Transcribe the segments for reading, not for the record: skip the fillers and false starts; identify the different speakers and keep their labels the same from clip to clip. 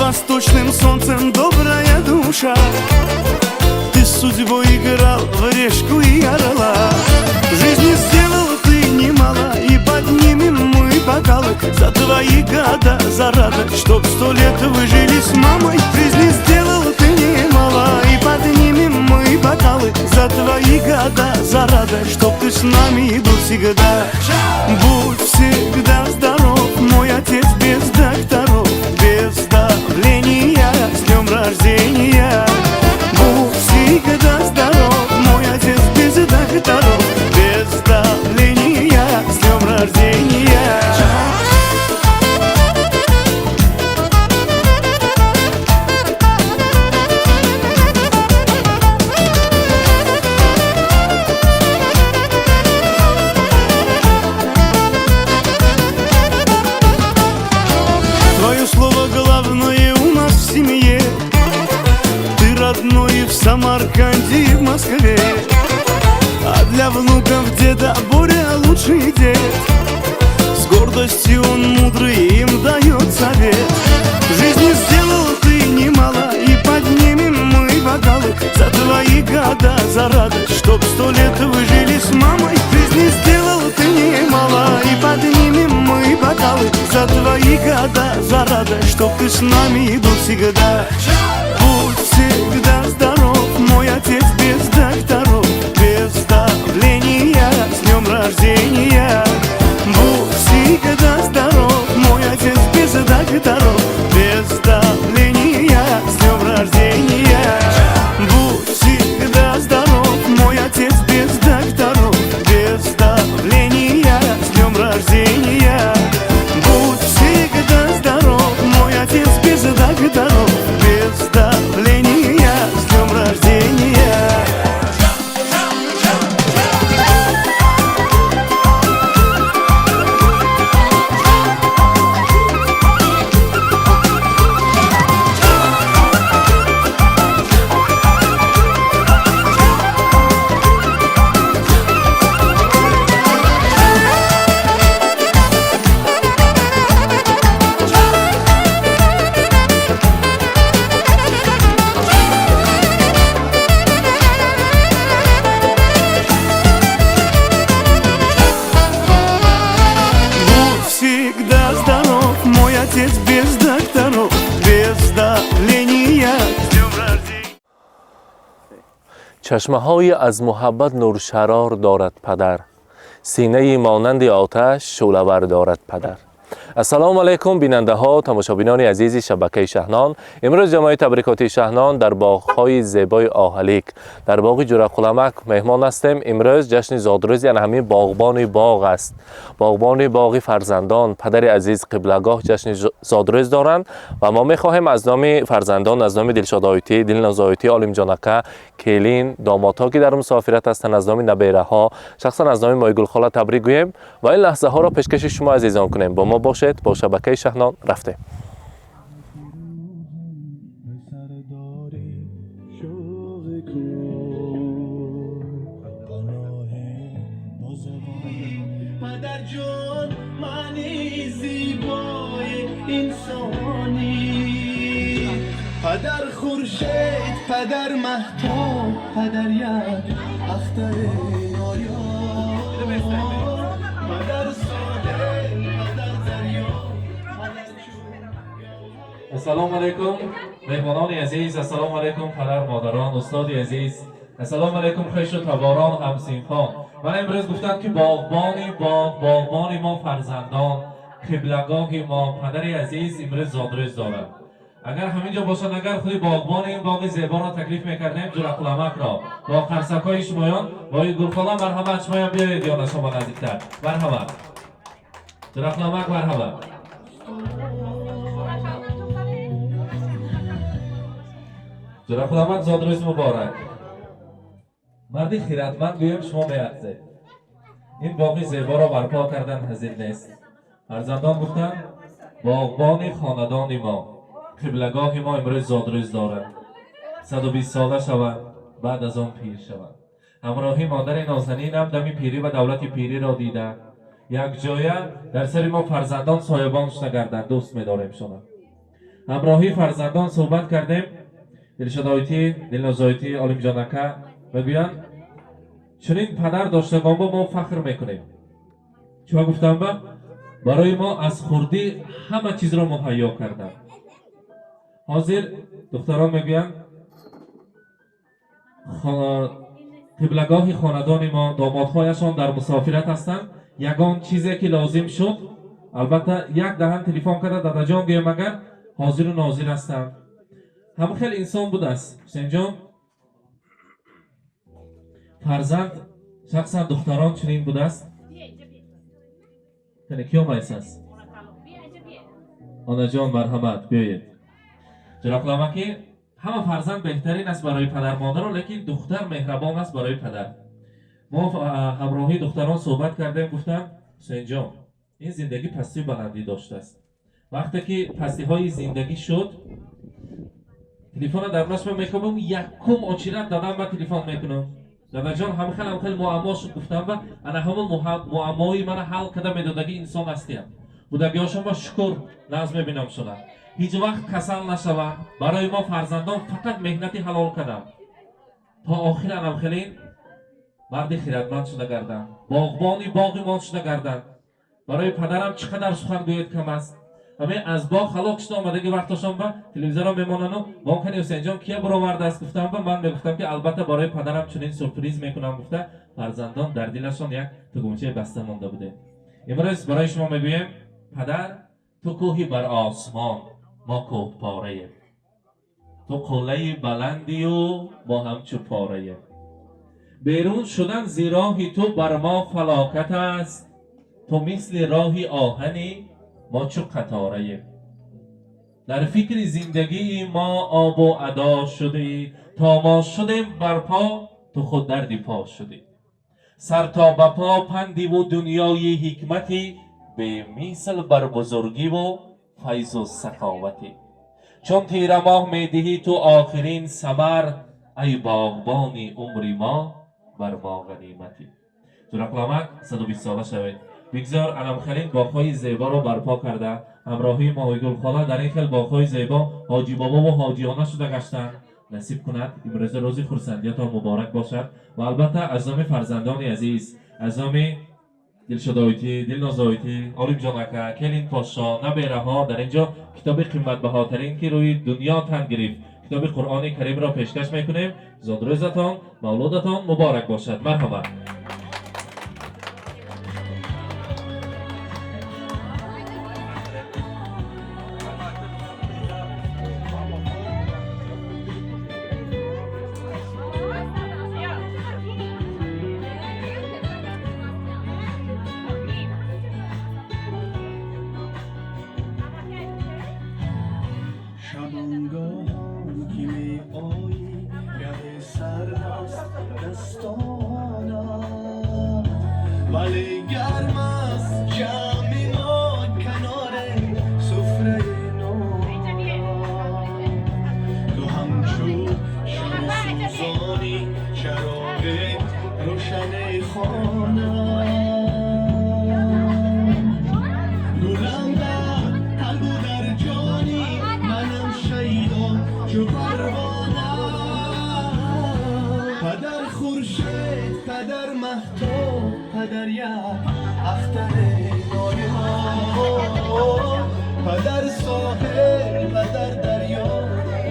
Speaker 1: восточным солнцем добрая душа. Ты с судьбой играл в решку и орла. Жизни сделал ты немало, и поднимем мы бокалы за твои года, за радость, чтоб 100 лет вы жили с мамой. Жизни сделал ты немало, и поднимем мы бокалы за твои года, за радость, чтоб ты с нами был всегда. Будь всегда здоров, мой отец без докторов, без давления, с днем рождения. Будь всегда здоров, мой отец без докторов, без давления, с днем рождения. Твое слово главное у нас в семье. Ты родной в Самарканде и в Москве. А для внуков деда Боря лучший дед. С гордостью он мудрый им дает совет. В жизни сделал ты немало, и поднимем мы бокалы за твои года, за радость, чтоб 100 лет вы жили с мамой. В жизни сделал ты немало, и поднимем мы бокалы за твои года, за радость, чтоб ты с нами был всегда. Будь всегда здоров, мой отец без докторов, без давления, с днем рождения. Будь всегда здоров, мой отец без докторов, без давления, с днем рождения. Будь всегда здоров, мой отец без докторов, без давления, с днем рождения. Будь всегда здоров, мой отец без докторов, без давления, с днем рождения. Всегда здоров, мой отец без докторов, без давления.
Speaker 2: Чашмаҳои аз муҳаббат нуршарор дорад падар, синаи монанди оташ шӯълавар дорад падар. Ассалому алайкум, бинандаҳо, тамошобинони азизи шабакаи Шаҳнон. Имрӯз ҷамоаи табрикотии Шаҳнон дар боғҳои зебои Оҳалик, дар боғи Ҷурақуламак меҳмон ҳастем. Имрӯз ҷашни зодрӯзи ана ҳамин боғбони боғ аст. Боғбони боғи фарзандон, падари азиз қиблагоҳ ҷашни зодрӯз доранд ва мо мехоҳем аз номи фарзандон, аз номи Дилшодоитӣ, Дилнозоитӣ, Олимҷонака, келин, домодҳо, ки дар мусофират ҳастанд, аз номи набераҳо, шахсан аз номи Моҳигулхола табрик гӯем ва ин лаҳзаҳоро пешкаши шумо азизон кунем. Бо мо бошед, бо шабакаи Шаҳнон рафтем.
Speaker 1: Падарҷон, мани зебои инсонӣ, падар хуршед, падар маҳтоб, падар як ахтари ноёб, падар соҳил, падар дарё, падар
Speaker 2: Ассалому алайкум, меҳмонони азиз, ассалому алайкум, падар, модарон, устоди азиз, ассалому алайкум, хешу таборон, ҳамсинфон. Ман имрӯз гуфтам, ки боғбони боғ, боғбони мо фарзандон, қиблагоҳи мо, падари азиз имрӯз зодрӯз дорад. Агар ҳамин ҷо бошад, агар худи боғбони ин боғи зеборо таклиф мекардем, Ҷурақуламакро бо қарсакҳои шумоён. Моҳигулхола, марҳамат, шумоям биёед ёна шумо наздиктар. Марҳамат, Ҷурақуламак, марҳамат. Ҷурақуламак, зодрӯз муборак. Марди хиратманд гӯем, шумо меарзед. Ин боғи зеборо барпо кардан ҳазил нест. Фарзандон гуфтанд, боғбони хонадони мо, қиблагоҳи мо имрӯз зодрӯз дорад. 120 сола шаванд, баъд аз он пир шаванд. Ҳамроҳи модари нозанинам дами пирӣ ва давлати пириро дида, якҷоя дар сари мо фарзандон соябон шуда гарданд, дӯст медорем шуна. Ҳамроҳи фарзандон суҳбат кардем. Дилшодоитӣ, Дилнозоитӣ, Олимҷон ака мегӯянд, чунин падар доштагон бо мо фахр мекунем. Чума гуфтам ба барои мо аз хурдӣ ҳама чизро муҳайё карданд. Ҳозир духтарон мегӯянд, қиблагоҳи хонадони мо домодҳояшон дар мусофират ҳастанд. Ягон чизе ки лозим шуд, албатта як даҳан телефон карда дадаҷон гӯям, агар ҳозиру нозир ҳастанд. Ҳама хеле инсон будааст. Ҳусейнҷон, фарзанд, шахсан духтарон чунин будааст. Яъне ки омайсаст? Онаҷон, марҳамат, биёед. Ҷаноблама ки ҳама фарзанд беҳтарин аст барои падар модаро, лекин духтар меҳрабон аст барои падар. Мо ҳамроҳи духтарон суҳбат кардем, гуфтанд, Ҳусейнҷон, ин зиндагӣ пастию баландӣ доштааст. Вақте ки пастиҳои зиндагӣ шуд, телефона дар дастам мекунам, якум очират дадам ба телефон мекунам. Дадаҷон, ҳам хел, ҳам хел муаммо шуд, гуфтам ба ана ҳамон муаммои мана ҳал карда медодагӣ инсон ҳастиям. Будагиҳошон ба шукр нағз мебинам шуна. Ҳеҷ вақт касал нашаванд. Барои мо фарзандон фақат меҳнати ҳалол кардам. То охир анам хелин марди хиратманд шуда гардам. Боғбони боғи мон шуда гардам. Барои падарам чӣ қадар сухан гӯяд кам аст. Ҳамин аз боғ ҳалок шуда омадаги вақташон ба телевизорро мемонану бонкани Ҳусейнҷон кия баровардааст гуфтам ба ман мегуфтам ки албатта барои падарам чунин сюрприз мекунам гуфта фарзандон дар дилашон як тугмачаи баста монда буде. Имрӯз барои шумо мегӯем, падар, ту кӯҳи бар осмон, мо кӯҳпораем. Ту қуллаи баландию мо ҳамчу пораем. Берун шудан зи роҳи ту бар мо фалокат аст. Ту мисли роҳи оҳани мо чу қатораем. Дар фикри зиндагии мо обу адо шудӣ, то мо шудем барпо, ту худ дарди по шудӣ. Сар то ба по пандиву дунёи ҳикматӣ, бемисл бар бузургиву файзу саховатӣ. Чун тирамоҳ медиҳӣ ту охирин самар, ай боғбони умри мо бар мо ғаниматӣ. Ҷурақламак, 120 сола шавед. Бигзор аламхалин боғҳои зеборо барпо карда, ҳамроҳии Моҳигулхола дар ин хел боғҳои зебо ҳоҷи бобову ҳоҷиёна шуда гаштанд. Насиб кунад, имрӯза рӯзи хурсандиятон муборак бошад ва албатта аз номи фарзандони азиз, аз номи Дилшодоитӣ, Дилнозоитӣ, Олимҷон ака, Келин подшо, набераҳо дар инҷо китоби қиматбаҳотарин ки рӯи дунё тан гирифт, китоби Қуръони Каримро пешкаш мекунем. Зодрӯзатон, мавлудатон муборак бошад. Марҳамат.
Speaker 1: Шабонгоҳон ки меоӣ, гаҳе сард аст дастонат, вале гарм аст ҷамъи мо канори суфраи нон. Ту ҳамчу шами сӯзонӣ, чароғи рӯшани хона. Гулам дар қалбу дар ҷони манам, шайдо чу парвона. Падар хуршед, падар маҳтоб, падар як ахтари ноёб, падар соҳил, падар дарё,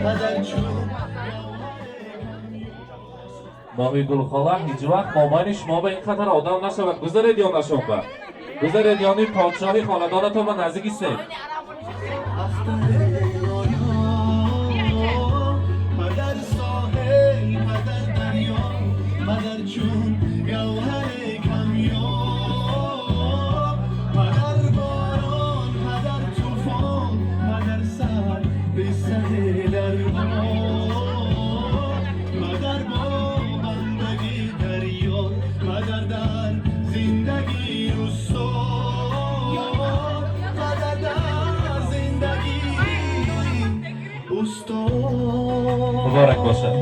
Speaker 1: падар чун
Speaker 2: Моҳигулхола ҳеҷ вақт мобайни шумо ба ин хатар одам нашавад. Гузаред ё нашонба. Гузаред ёни подшоҳи хонадонатон ба наздик истед.
Speaker 1: Ахтари ноёб, падар соҳил, падар дарё, падар чун гавҳари камёб, падар борон, падар тӯфон, падар сар бисари дарбор, падар бо бандагӣ дарёд, падар дар зиндагӣ устод, падар дар зиндагӣ устод.
Speaker 2: Муборак бошад.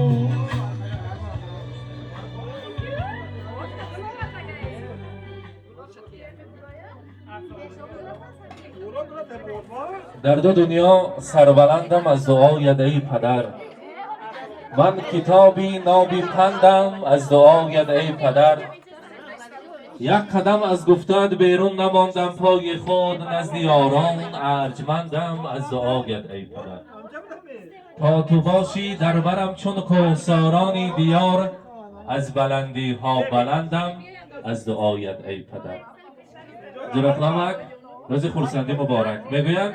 Speaker 2: Дар ду дунё сарбаландам аз дуоят, эй падар. Ман китоби ноби пандам аз дуоят, эй падар. Як қадам аз гуфтаат берун намондам, пои худ назди ёрон арҷмандам аз дуоят, эй падар. То ту бошӣ дар барам чун кӯҳсорони диёр, аз баландиҳо баландам аз дуоят, эй падар. Ҷуроқламак, рӯзи хурсандӣ муборак. Мегӯянд,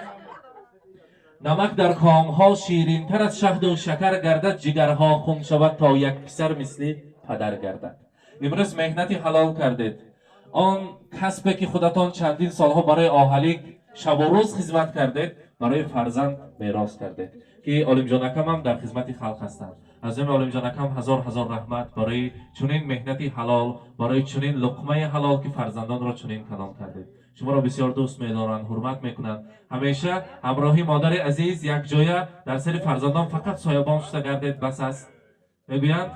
Speaker 2: намак дар комҳо ширинтар аз шаҳду шакар гардад, ҷигарҳо хун шавад то як писар мисли падар гардад. Имрӯз меҳнати ҳалол кардед. Он касбе ки худатон чандин солҳо барои оҳалик шабу рӯз хизмат кардед, барои фарзанд мерос кардед, ки Олимҷон акамам дар хизмати халқ ҳастанд. Аз ҷониби Олимҷон акам ҳазор ҳазор раҳмат барои чунин меҳнати ҳалол, барои чунин луқмаи ҳалол, ки фарзандонро чунин калон кардед. Шуморо бисёр дӯст медоранд, ҳурмат мекунанд. Ҳамеша ҳамроҳи модари азиз якҷоя дар сари фарзандон фақат соябон шуда гардед, бас аст. Мегӯянд,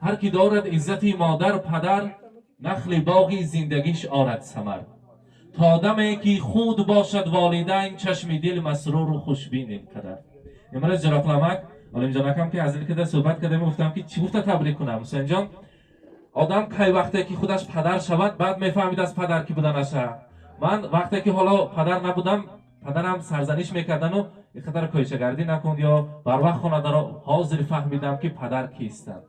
Speaker 2: ҳар ки дорад иззати модар падар, нахли боғи зиндагиш орад самар. То даме ки худ бошад волидайн, чашми дил масруру хушбин инқадар. Имрӯз ҷароқламак Олимҷон акам ки аз ин кида суҳбат кардем, гуфтам ки чӣ гуфта табрик кунам. Ҳусейнҷон, одам кай вақте ки худаш падар шавад, баъд мефаҳмид аз падар ки буданаша. Ман вақте ки ҳоло падар набудам, падарам сарзаниш мекардану ин қадар кӯчагардӣ накун ё барвақт хона даро. Ҳозир фаҳмидам, ки падар кистанд.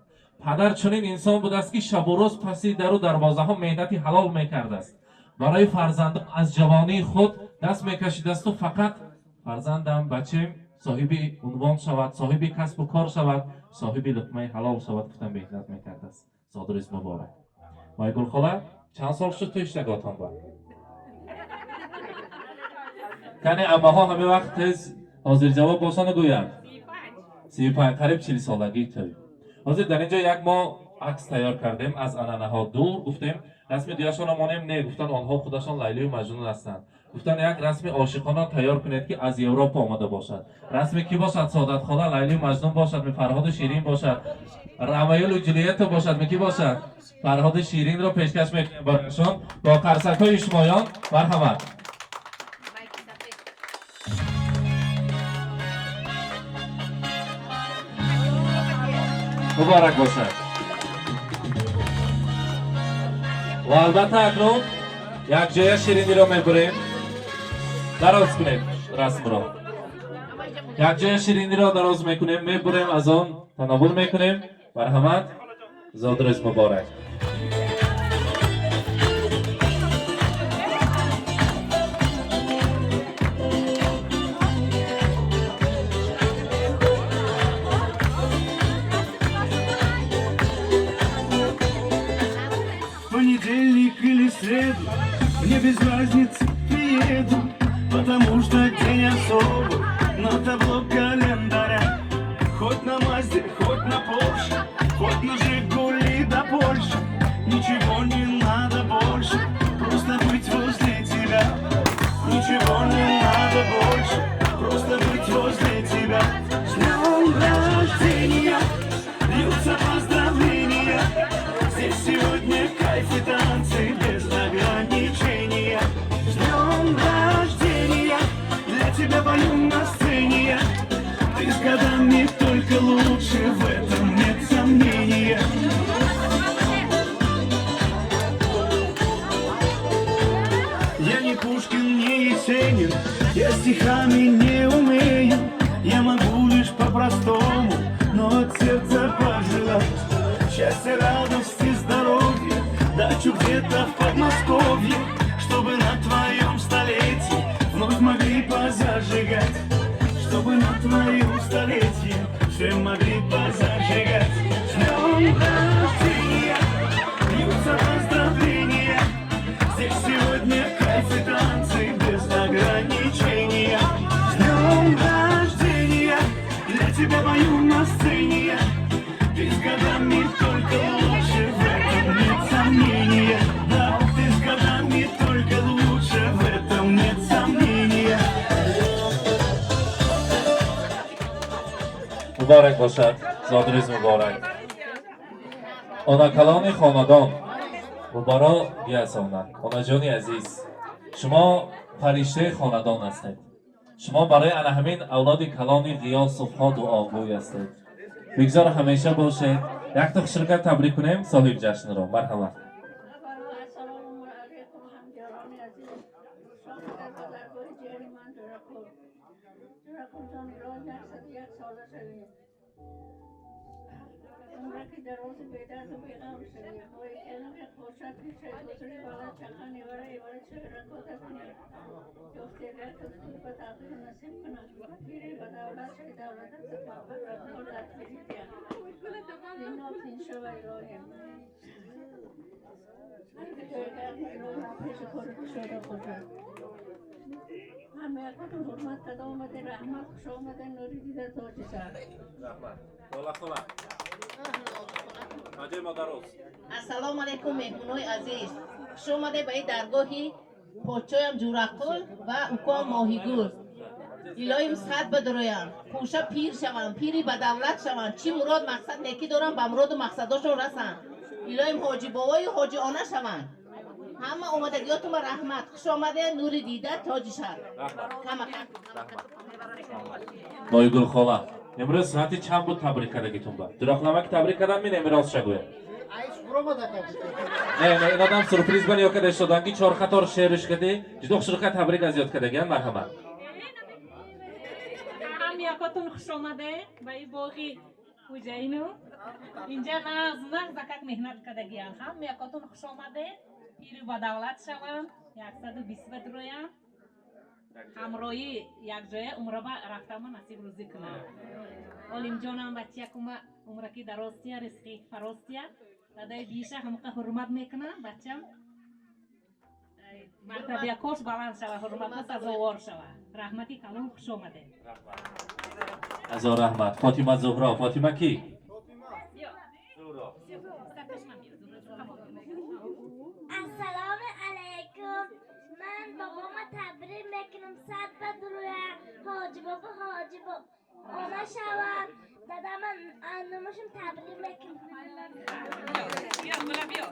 Speaker 2: Падар чунин инсон будааст, ки шабу рӯз паси дару дарвозаҳо меҳнати ҳалол мекардааст. Барои фарзандон аз ҷавонии худ даст мекашидасту фақат фарзандам, бачем соҳиби унвон шавад, соҳиби касбу кор шавад, соҳиби луқмаи ҳалол шавад гуфта меҳнат мекардааст. Зодрӯз муборак. Майгулхола, чанд сол шуд ту иштаготон ба? Кане, аммаҳо ҳама вақт тез ҳозирҷавоб бошану гӯянд. 35, қариб 40 солагии тӯй. Ҳозир дар ин ҷо як мо акс тайёр кардем, аз ананаҳо дур гуфтем, расми дуяшонро монем. Не, гуфтан, онҳо худашон Лайлию Маҷнун ҳастанд. Гуфтан, як расми ошиқона тайёр кунед, ки аз Европа омада бошад. Расми кӣ бошад, Саодатхола? Лайлию Маҷнун бошад ми, Фарҳоду Ширин бошад, Ромеолу Ҷулиетта бошад ми, кӣ бошад? Фарҳоду Ширинро пешкаш мекунем барояшон бо қарсакҳои шумоён. Марҳамат. Муборак бошад. Ва албатта, акнун якҷоя шириниро мебурем. Дароз кунед расмро. Якҷоя шириниро дароз мекунем, мебурем, аз он тановул мекунем. Марҳамат, зодрӯз муборак.
Speaker 1: В понедельник или среду, мне без разницы, приеду, потому что день особый на табло календаря. Хоть на Мазде, хоть на Порше, хоть на Жигули до Польши. Ничего не надо больше, просто быть возле тебя. Ничего не надо больше, просто быть возле тебя. С днем рождения, льются поздравления. Здесь сегодня кайф и танцы без ограничения. С днем рождения, для тебя пою на сцене я. Ты с годами только лучше, в этом нет сомнения. Я не Пушкин, не Есенин, я стихами не умею. Я могу лишь по-простому, но от сердца пожелать счастья, радости, здоровья, дачу где-то в Подмосковье, чтобы на твоем столетии вновь могли позажигать, чтобы на твоем столетии все могли позажигать. С днем рождения, льются поздравления. Здесь сегодня кайф и танцы без ограничения. С днем рождения, для тебя пою на сцене я. Ты с годами только лучше, в этом нет сомнения. Да, ты с годами только лучше, в этом нет сомнения.
Speaker 2: Муборак бошад, зодрӯз муборак. Онакалони хонадон, Муборо Гиасовна, онаҷони азиз, шумо Фариштаи хонадон ҳастед. Шумо барои ана ҳамин авлоди калони Ғиёсовҳо дуогӯй ҳастед. Бигзор ҳамеша бошед. Якта хушрӯка табрик кунем соҳиби ҷашнро. Марҳамат.
Speaker 3: Ассалому алайкум, ҳамдиёрони азиз. Шомида ба даргоҳи ҷияни ман Ҷурақул. Ҷурақулҷон, илоҳи 101 сола шавӣ. Умраки дарози бедарду беғам шавӣ. Бои келами хуршад пешаи бузури бала чақа невара эвара чӯракота кунӣ. Ёфтегар туфтуи ба тақдиру насиб кунад. Пири ба давлат шави, давлатат парвардигор дар пири диҳад. Дино тин шава, илоҳим. Ҳар куҷое гарди, илоҳим, пеши кори кушода бошад. Ҳамаякотон ҳурмат карда омаде, раҳмат, хуш омаде, нури дида, тоҷи сар.
Speaker 2: Раҳмат. Лола хола. Маҷои модароз.
Speaker 4: Ассалому алайкум, меҳмонои азиз, хуш омаде ба ин даргоҳи подшоям Ҷурақул ва уком Моҳигул. Илоҳим, сад бадроянд, кӯша пир шаванд, пири ба давлат шаванд. Чӣ мурод мақсад некӣ доранд, ба муроду мақсадошон расанд. Илоҳим, ҳоҷи бобою ҳоҷи она шаванд. Ҳама омадагиётума раҳмат, хуш омаде, нури дида, тоҷи шар. Камакам.
Speaker 2: Моҳигул хола. Имрӯз соати чанд буд табрик кардагитон ба? Ҷурақламаки табрик кардам, мин эмироз шагӯям. Не, не, ин одам сюрприз бан ёкада истодан ки чор қатор шеърш кади, ҷудо хушрука табрик аз ёд кардагиан, марҳамат.
Speaker 5: Ҳам якотон хуш омаде ба ин боғи Ҳуҷайну. Инҷа нағз нағз акак меҳнат кардагиян. Ҳам якотон хуш омаде, пиру ба давлат шаванд, 120 ба дуроянд, ҳамроҳӣ якҷоя умраба рафтама насиб рӯзӣ кунанд. Олимҷонам бачаякума умраки дарозтия, ризқи фарозтия. Дадаи биша ҳамоқа ҳурмат мекунам, бачам мартабиякош баланд шава, ҳурматба сазовор шава. Раҳмати калон, хуш омадед.
Speaker 2: Ҳазор раҳмат. Фотима Зуҳро, Фотима кӣ? Зуҳро.
Speaker 6: Ассалому алайкум. Ман бобома табрик мекунам, сад ба дуруя, ҳоҷи бобо, ҳоҷи она шавам. Дадама аннумашам табрик мекунам.
Speaker 5: Биё, гула, биё.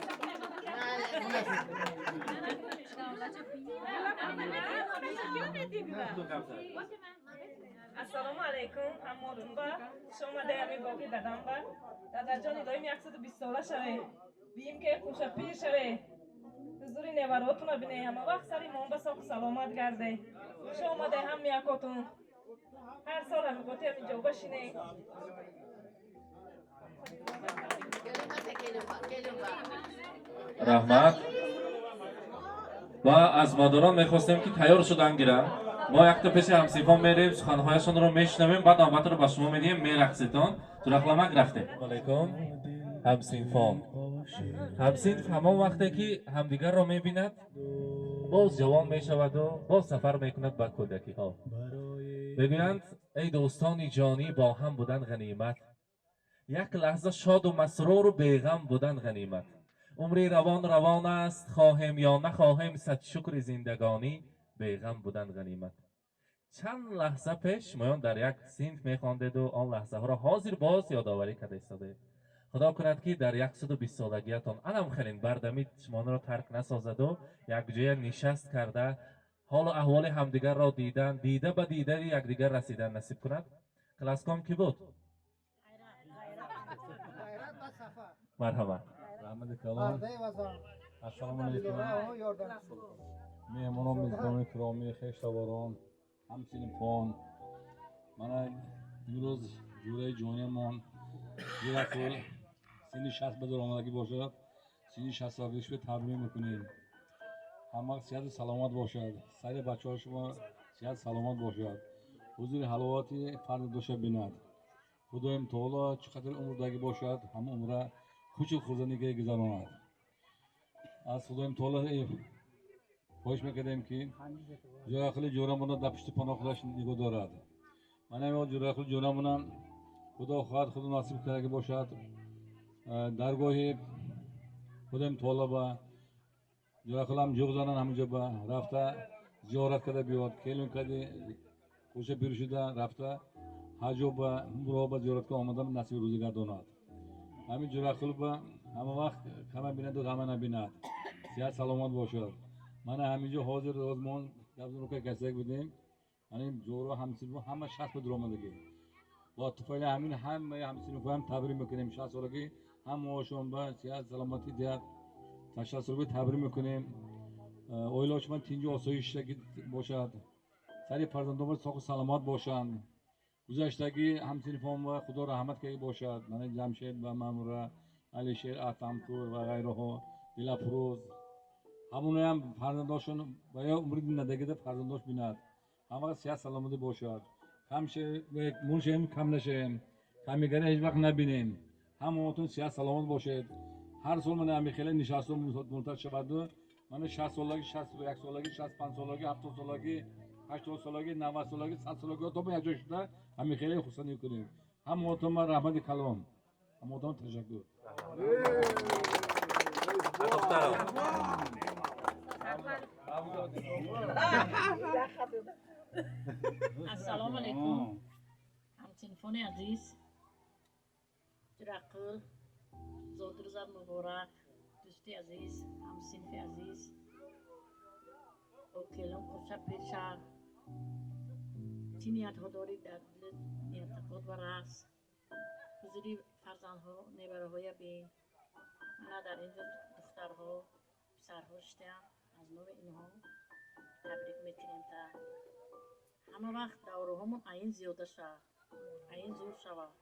Speaker 7: Ассалому алайкум, ҳаммотунба, хуш омаде ҳами боғи дадамба. Дадаҷон, илоҳим, 120 сола шаве, биим ке хушапир шаве, ҳузури неваротуна бине, ҳама вақт сари монба соқу саломат гарде. Хуш омаде ҳам якотун, ҳар сол ҳамиқоти ҳами ҷоба шине.
Speaker 2: Раҳмат. Ва аз модарон мехостем ки тайёр шудан гиранд. Мо якта пеши ҳамсинфон мерем, суханҳояшонро мешунавем, баъд навбатро ба шумо медиҳем, мерақситон. Ҷурақламак, рафтем. Алайкум, ҳамсинфон. Ҳамсинф ҳамон вақте ки ҳамдигарро мебинад, боз ҷавон мешаваду боз сафар мекунад ба кӯдакиҳо. Мегӯянд, эй дӯстони ҷонӣ, бо ҳам будан ғанимат, як лаҳза шоду масруру беғам будан ғанимат. Умри равон равон аст, хоҳем ё нахоҳем, сад шукри зиндагонӣ, беғам будан ғанимат. Чанд лаҳза пеш шумоён дар як синф мехондеду он лаҳзаҳоро ҳозир боз ёдоварӣ карда истодаед. Худо кунад ки дар 120 солагиятон анам хелин бардамид шуморо тарк насозаду якҷоя нишаст карда ҳолу аҳволи ҳамдигарро дидан, дида ба дидаи якдигар расидан насиб кунад. Класском кӣ буд? Марҳамат.
Speaker 8: Раҳмати калон. Ассалому алайкум, меҳмонон, мезбонони киромӣ, хештаворон, ҳамсинфон. Мана имрӯз ҷураи ҷониямон Ҷурақул синни 60 ба дар омадагӣ бошад, синни 60 солагишро табрик мекунем. Ҳама сиҳату саломат бошад, сари бачаҳо шумо сиҳат саломат бошад, ҳузури ҳаловати фарзандоша бинад. Худоим таоло чӣ қадар умрдагӣ бошад, ҳама умра хушу хурзандагӣ гузаронад. Аз Худоим таоло хоҳиш мекардем, ки Ҷурақули ҷӯрамона дар пушти паноҳ худаш нигоҳ дорад. Мана Ҷурақули ҷӯрамона, Худо хоҳад, худо насиб кардагӣ бошад, даргоҳи Худоим таоло ба Ҷурақулам ҷуғ занан, ҳамунҷо ба рафта зиёрат карда биёд, келин кади хӯша пир шуда рафта ҳаҷо ба умро ба зиёрат ка омадан насиби рӯзӣ гардонад. Ҳамин Ҷурақул ба ҳама вақт кама бинаду ғама набинад, сиҳат саломат бошад. Мана ҳаминҷо ҳозир озмон Гап касак будем. Ҳамин ҷӯро ҳамсинф ҳама 60 ба дуромадагӣ. Бо туфайли ҳамин ҳамаи ҳамсинфҳоям табрик мекунем. 60 солагӣ ҳамаошон ба сиҳат саломатӣ диҳад. Та 60 солагӣ табрик мекунем. Оилаошон тинҷу осоиштагӣ бошад. Сари фарзандон соғу саломат бошанд. Гузаштагӣ ҳамсинфон ва Худо раҳмат карда бошад. Мана Ҷамшед ва Мамура, Алишер, Атамқул ва ғайраҳо, Дилафрӯз. Ҳамоноям фарзандошон ва ё умри надагида фарзандош бинад. Ҳама сиҳат саломатӣ бошад. Кам муншем, кам нашем. Камигари ҳеҷ вақт набинем. Ҳамаотон сиҳат саломат бошед. Ҳар сол мана ҳамин хеле нишастҳо мунтаз шаваду мана 60 солагӣ, 61 солагӣ, 65 солагӣ, 70 солагӣ, 80 солагӣ, 90 солагӣ, 100 солагӣ то ба якҷо шуда ҳамин хеле хурсандӣ кунем. Ҳамаотон ман раҳмати калон. Ҳамаотон ташаккур.
Speaker 3: Ассалому алайкум. Ҳамсинфони азиз, Ҷурақул, зодрӯзат муборак, дӯсти азиз, ҳамсинфи азиз, окелон кӯча пеша, чӣ ниятҳо дорӣ дар дилат, ниятакот ба рақс, ҳузури фарзандҳо, небараҳоя бин. Мана дар инҷо духтарҳо, писарҳо шидаам, аз номи инҳо табрик мекунем та ҳама вақт давраҳомон аин зиёда шавад, аин зур шавад.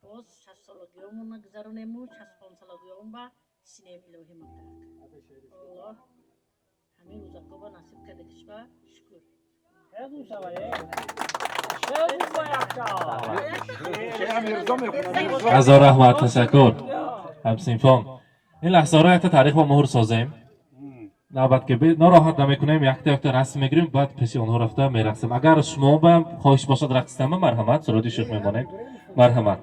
Speaker 3: Боз 60 солагиҳомонро гузаронему 65 солагиҳомон ба синем илоҳӣ макак. Аллоҳ ҳамин рӯзакҳо ба насиб кардагиш ба шукр.
Speaker 2: Ҳазор раҳмат, ташаккур. Ҳамсинфон. Ин лаҳзаҳоро якта таърих ба муҳр созем. Навбат ки нороҳат намекунем, якта якта расм мегирем, баъд пеши онҳо рафта мерақсем. Агар шумо ба хоҳиш бошад рақсидама, марҳамат, суруди шӯх мемонем. Марҳамат.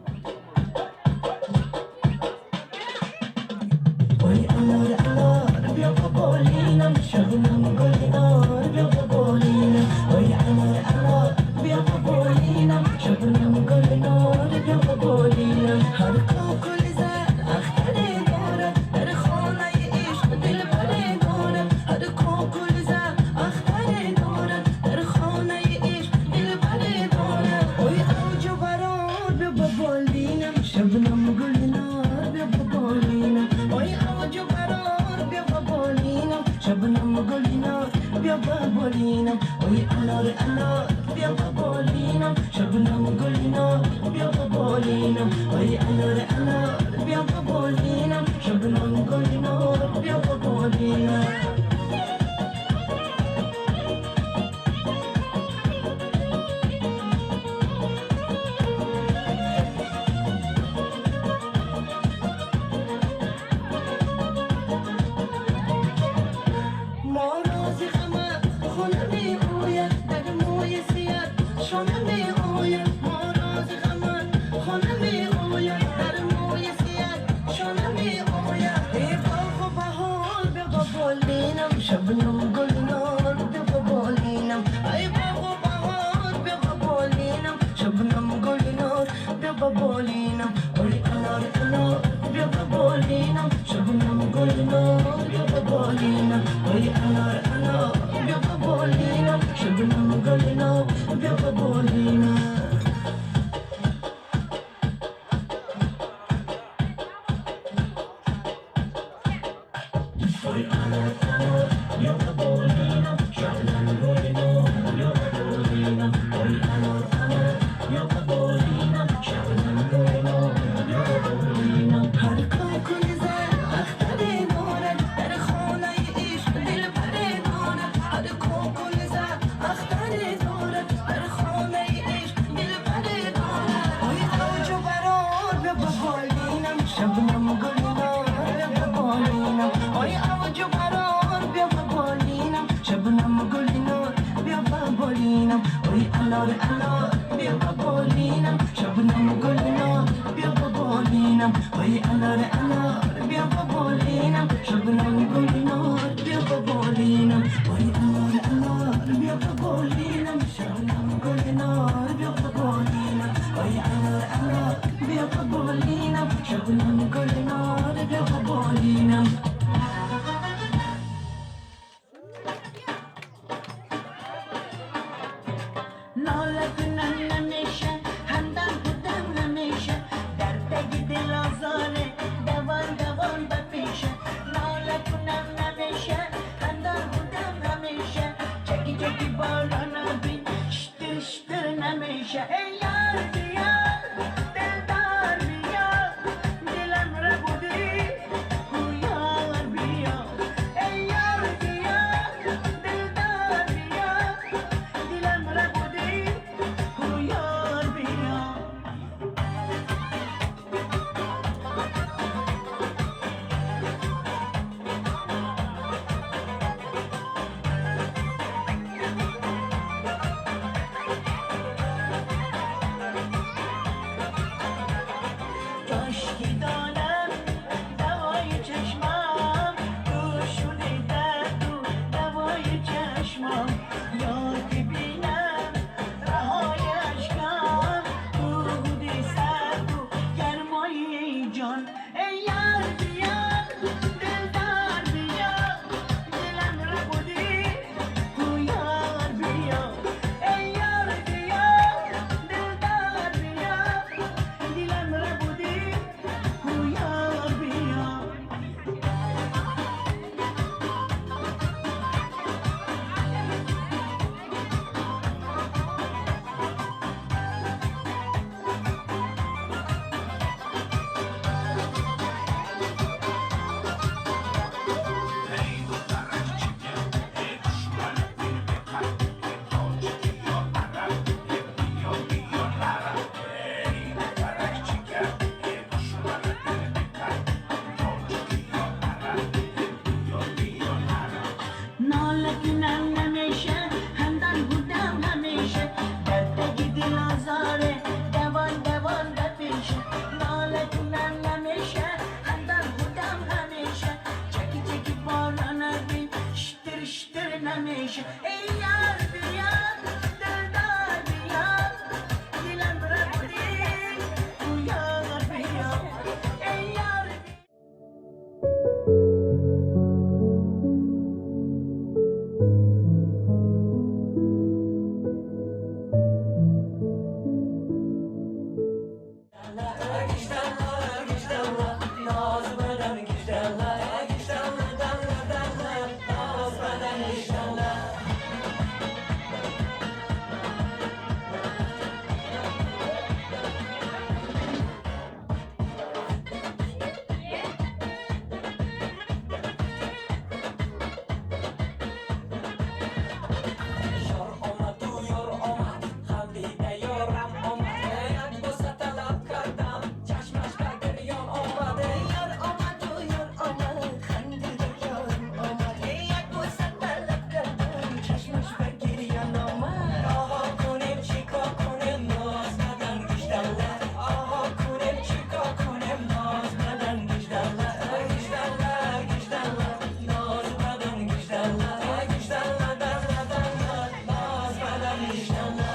Speaker 9: Ой, анор, анор, биё ба болинам, шабнам гулнор, биё ба болинам. Ой, анор, анор, биё ба болинам, шабнам гулнор, биё ба болинам. Ҳар кокули зад ахтаре дорад, дар хонаи ишқ дилбаре дорад. Ҳар кокули зад ахтаре дорад, дар хонаи ишқ дилбаре дорад. Ой, авҷу барор, биё ба болинам, шабнам гулнор, биё ба болинам. Ой, авҷу барор, биё ба болинам, шабнам гулнор, биё ба болинам. Ой, анор, анор, биё ба болинам, шабнам гулнор, биё ба болинам. Ой, анор, анор, биё ба болинам, шабнам гулнор, биё ба болинам. мо рози ғамат хона меояд, дар мӯи сият шона меояд. Мо рози ғамат хона меояд, дар мӯи сият шона меояд. Эй боғу баҳор, биё ба болинам, шабнам гулнор, биё ба болинам. Ай боғу баҳор, биё ба болинам, шабнам гулнор, биё ба болинам. Ой, анор, анор, биё ба болинам, шабнам гулнор, биё ба болинам. Ой, анор, анор, биё ба болинам, шабнам гулнор, биё ба болинам. Ой, анор, анор, биё ба болинам, шабнам гулнор, биё ба болинам. Ой, анор, анор, биё ба болинам, шабнам гулнор, биё ба болинам. Ҳар кокули зад ахтаре дорад, дар хонаи ишқ дилбаре дорад. Ҳар кокули зад ахтаре дорад, дар хонаи ишқ дилбаре дорад. Ой, авҷу барор, биё ба болинам, шабнам гулнор, биё ба болинам. Ой, авҷу барор, биё ба болинам, шабнам гулнор, биё ба болинам. Ой, анор, анор, биё ба болинам, шабнам гулнор, биё ба болинам. Ой, анор, анор, биё ба болинам, шабнам гулнор, биё ба болинам. Ой, анор, анор, биё ба болинам, шабнам гулнор, биё ба болинам. Ой, анор, анор, биё ба болинам, шабнам гулнор, биё ба болинам.
Speaker 10: نمیشه. ای یار بیا دلدار بیا دلم ربودی گویار بیا. ای یار بیا دلدار بیا دلم ربودی گویار بیا. کاشکی دانم دوای چشمم تو شده درد و دوای چشمم، یا که بینم رهای اشکم بودی سرد و گرمای جان. ای یار بیا دلدار بیا دلم ربودی گویار بیا. ای یار بیا دلدار بیا دلم ربودی گویار بیا. ناله کنم نمیشه همدم بودم همیشه، درد دل آزاره دوان دوان بپیشه. ناله کنم نمیشه همدم بودم همیشه، چکی چکی باران بین شتر شتر نمیشه. ای یار بیا دلدار بیا دلم ربودی گویار بیا. ای یار
Speaker 11: Yor омад, ӯ ёр омад, хандида ёрам омад. Як бӯса талаб кардам, чашмаш ба гирён омад.
Speaker 10: Ёр омад, ӯ ёр омад, хандида ёрам омад. Як бӯса талаб кардам, чашмаш ба гирён омад.
Speaker 11: Оҳо кунем, чӣ кор кунем, ноз бадан гиждалла. Оҳо кунем, чӣ кор кунем, ноз бадан гиждалла. Гиждалла, гиждалла, ноз бадан гиждалла. Гиждалла, далла, далла, ноз бадан гиждалла.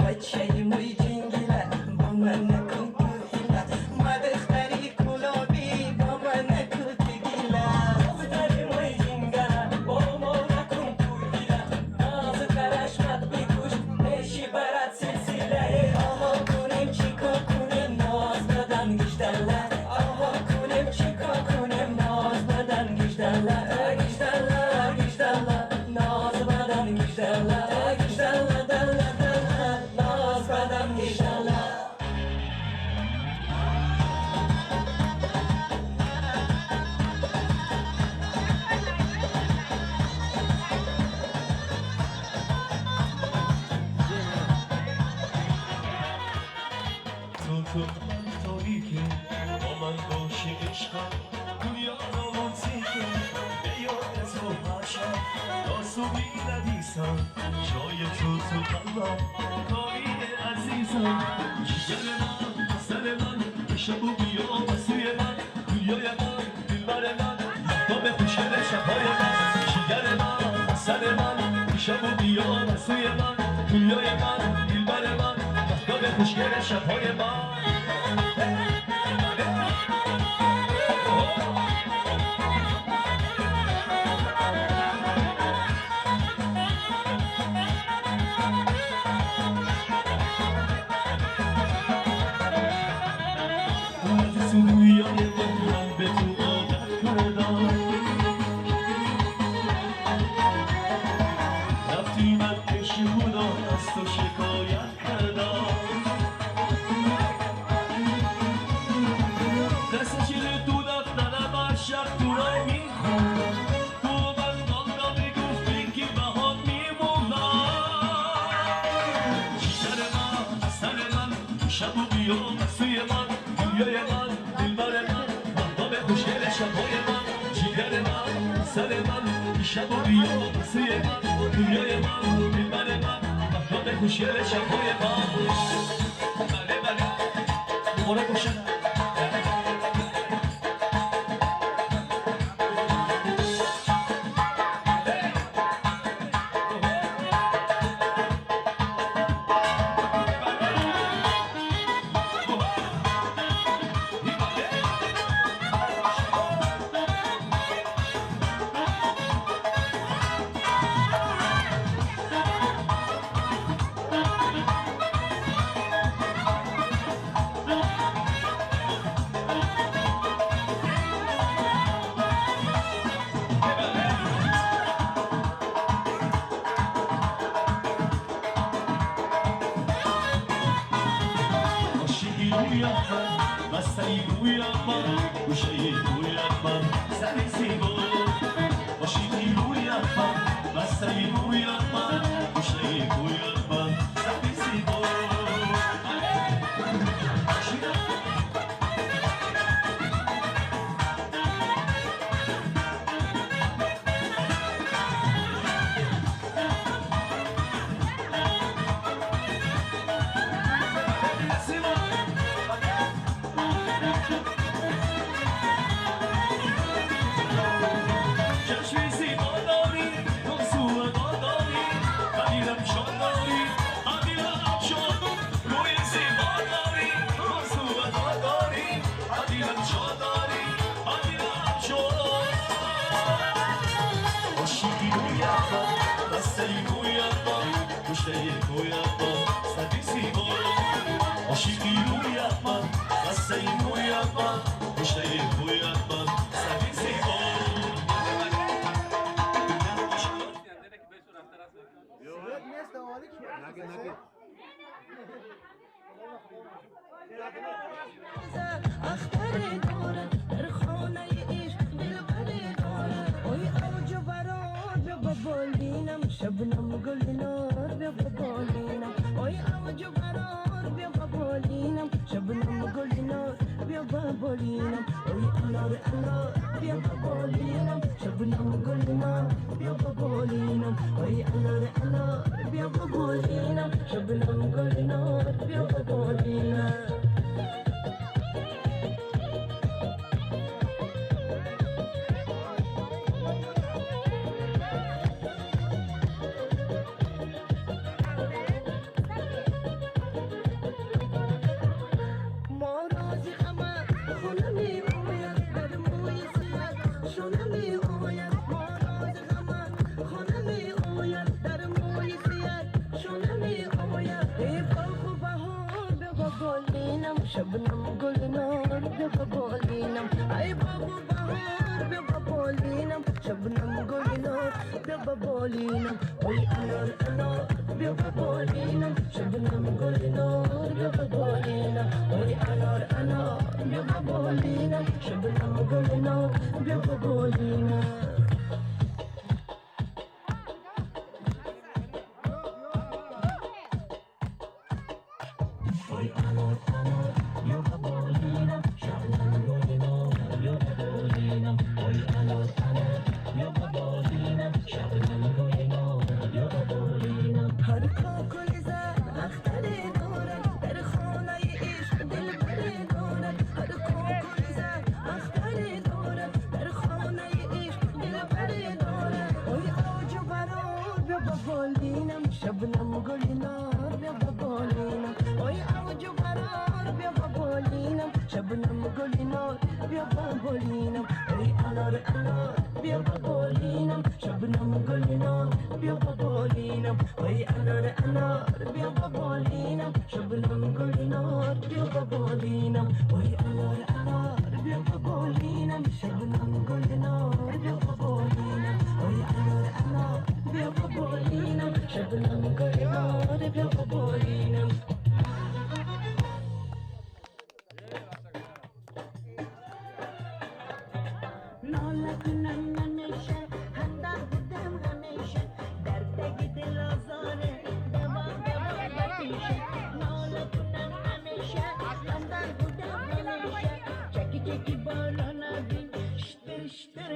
Speaker 10: بچه موی جنگیله با من نکن تو حیله، ما دختری کلابی با من نکن تو گیله.
Speaker 11: دختری موی جنگله با ما نکن تو حیله، ناز کرشمت بکش پیشی برد سلسله. آها کنیم چی کار کنیم، ناز بدن گیشدله. آها کنیم چی کار کنیم، ناز بدن گیشدله. گیشدله، گیشدله، ناز بدن گیشدله. گیشدله، دله، دله، ناز بدن گیشدله.
Speaker 1: تو تو من تاریکه با من باشی عشقم دنیا رومانتیکه، به یاد تو هر شب تا صبحی ندیسم جای تو تو قلبم کاری عزیزم. جگر من سر من شب و بیا به سوی من دنیای من دلبر من مهتاب خوشگل شبهای من. جگر من سر من شب و بیا به سوی من دنیای من دلبر من مهتاب خوشگل شبهای من.
Speaker 11: سوی من، دنیای من، دلبر من، مهتاب خوشگل شب‌های من. بله بله مبارک باشه.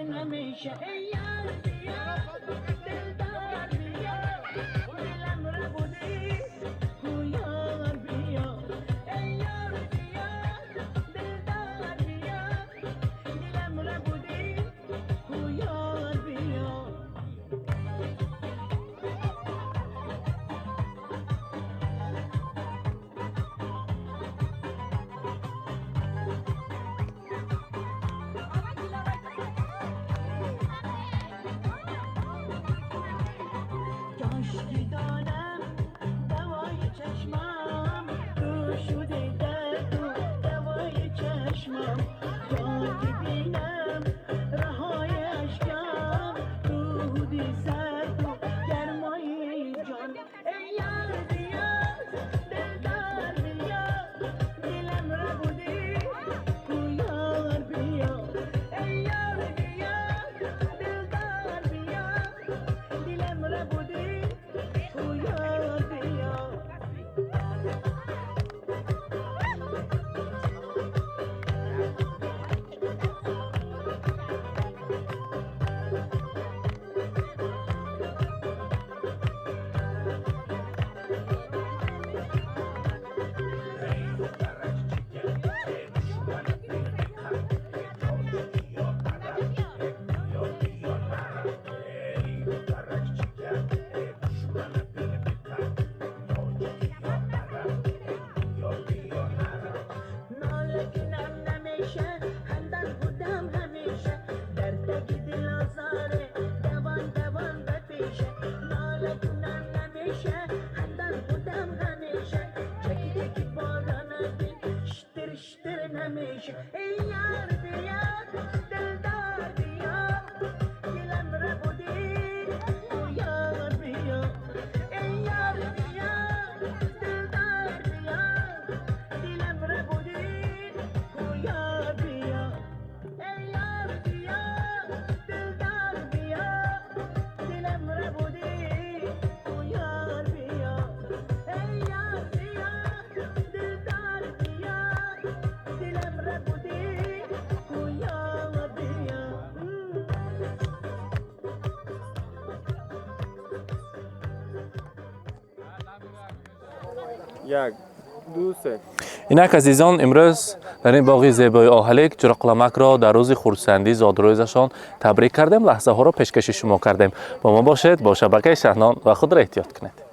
Speaker 9: نمیشه ای یار بیا دلدار.
Speaker 10: Ey yar biya, dildar biya, dilim rebudi yar biya. Ey yar biya, dildar biya, dilim rebudi yar biya. Ey yar biya, dildar biya, dilim rebudi yar biya. Ey yar biya, dildar biya, dilim rebudi yar biya.
Speaker 12: Як, ду, се.
Speaker 2: Инак, азизон, имрӯз дар ин боғи зебои Оҳалик Ҷуроқуламакро дар рӯзи хурсандии зодрӯзашон табрик кардем, лаҳзаҳоро пешкаши шумо кардем. Бо мо бошед, бо шабакаи Шаҳнон, ва худро эҳтиёт кунед.